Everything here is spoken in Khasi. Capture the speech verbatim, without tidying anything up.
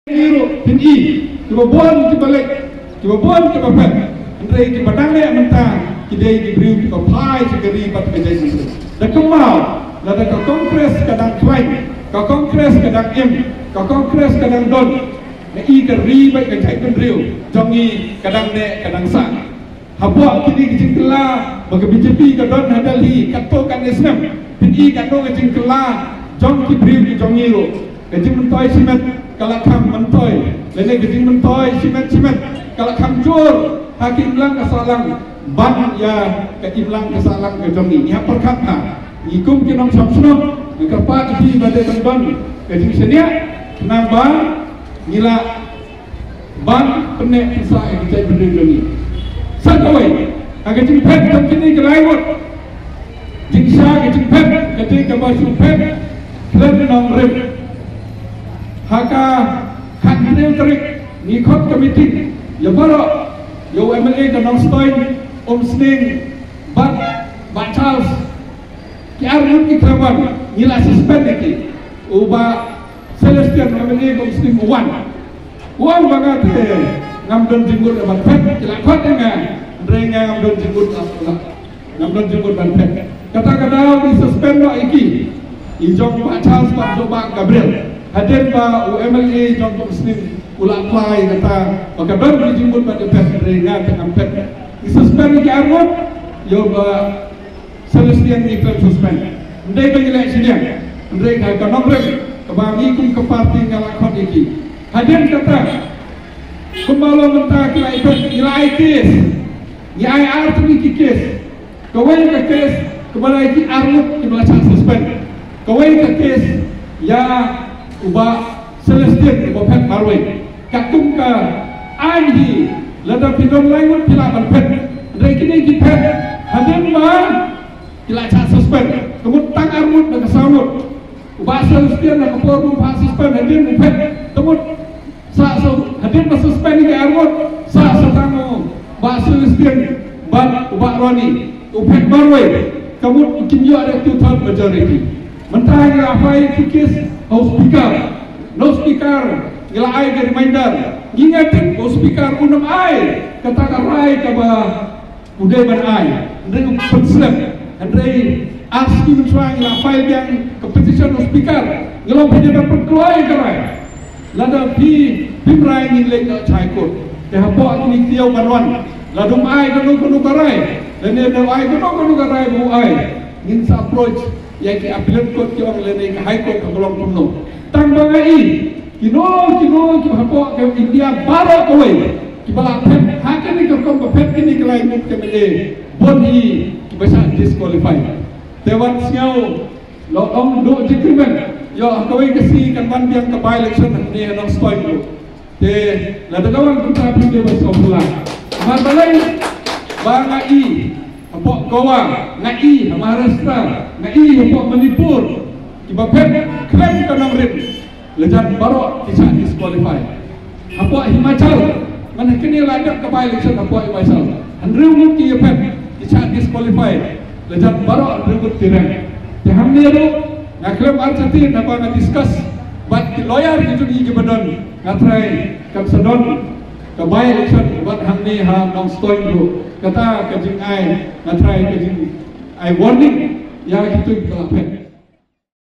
Ngi ruh phin i, kiba bun kiba leit, kiba bun kiba phet. Hynrei kiba dang leh mynta ki dei ki briew kiba phai sha ka ri bad ka jaitbynriew. Da kynmaw, lada ka Congress ka dang khlaiñ, ka Congress ka dang im, ka Congress ka dang don, nga i ka ri bad ka jaitbynriew jong ngi ka dang neh ka dang sah. Hapoh kine ki jingkylla ba ka B J P ka don ha Delhi katto katne snem, phin i katno ka jingkylla jong ki briew ki jong ngi ruh. Ka jingmyntoi shimet ka la kham myntoi, lane ka jingmyntoi shimet shimet ka la kham jur ha ka imlang ka sahlang ban ïa ka imlang ka sahlang ka jong ngi. Ngi hap pyrkhat ha ngi kum ki nongshong shnong. Nga kyrpad ïa phi ba dei ban don ka jingshaniah khnang ba ngi lah ban pynneh pynsah ïa ki jaitbynriew jong ngi. Sa kawei, ha ka jingphet jong kine ki lai ngut, jingshah ka jingphet ka dei kaba shu phet khlem nongrim. Ha ka khathynriew tarik ngi khot ka meeting ïa baroh, ïa u M L A ka Nongstoiñ, Umsning bad Bah Charles. Ki ar ngut ki khlem wan, ngi la suspend ïa ki. U Bah Celestine, u M L A ka Umsning, u wan. U ong ba nga te ngam don jingmut ban phet, ki la khot ïa nga. Hynrei nga ngam don jingmut, ngam don jingmut ban phet. Kata ka daw ngi suspend noh ïa ki, i jong Bah Charles bad jong Bah Gabriel. Hadien ba u M L A jong ka Umsning u la apply kata ba ka don ka jingmut ban phet, hynrei nga te ngam phet. Ngi suspend ïa ki ar ngut, ïa u Bah Celestine ngi khlem suspend. Ym dei ba ngi leh shiliang, hynrei ka, ka nongrim kaba ngi kum ka party nga la khot ïa ki. Hadien kata, kumba long mynta ki la ipet, ngi la ai case. Ngi ai ar tylli ki case. Kawei ka case kaba la ïa ki ar ngut kiba la shah suspend. Kawei ka case ïa u Bah Celestine ba phet marwei. Katkum ka aiñ hi, lada phi don lai ngut phi lah ban phet. Hynrei kine ki phet hadien ba ki la shah suspend. Ka mut tang ar ngut na ka saw ngut. U Bah Celestine na ka por u phah suspend hadien u phet. Ka mut sa, sa hadien ba suspend ïa ki ar ngut, sa, sa tang u Bah Celestine bad u Bah Ronnie u phet marwei. Ka mut kim ïoh da two third majority. Mynta ngi la file ki case ha u speaker. Na u speaker ngi la ai ka reminder. Ngi ngeit ba u speaker un ym ai kata ka rai kaba u dei ban ai. Hynrei u pynslem. Hynrei ar sngi mynshwa ngi la file biang ka petition na u speaker. Ngi long phi dei ban pynkloi ka rai. Lada phi, phim rai ngin leit noh sha High Court. Te hapoh kine ki taïew ban wan, lada um ai kano kano ka rai, lane lada um ai kano kano ka rai ba u ai, ngin sa approach ïa ki appellate court ki ong lane ka High Court kaba long kumno. Tang ba nga i kino kino kiba hapoh ka India baroh kawei kiba la phet ha kane ka rukom ba phet kine ki lai ngut ki M L A, bun hi kiba shah disqualify. Te wat sngew la ong duh jingkyrmen. Ïoh, ha kawei ka sngi kan wan biang ka by-election hangne ha Nongstoiñ ruh. Te lada ka wan kumta phi dei ban sngewphylla. Namar balei? Ba nga i hapoh Goa, nga i ha Maharashtra, nga i hapoh Manipur, kiba phet khlem ka nongrim, la jan baroh ki shah disqualify. Hapoh Himachal, man ha kane la dep ka by-election hapoh Himachal, hynriew ngut ki ïaphet ki shah disqualify, la jan baroh hynriew ngut ki rem. Te hangne ruh nga khlem artatien haba nga discuss bad ki lawyer ki jong ngi kiba don, nga trai kan sa don ka by-election bad hangne ha Nongstoiñ ruh. Kata ka jingai, nga trai ka jingai warning ïa kito kiba la phet.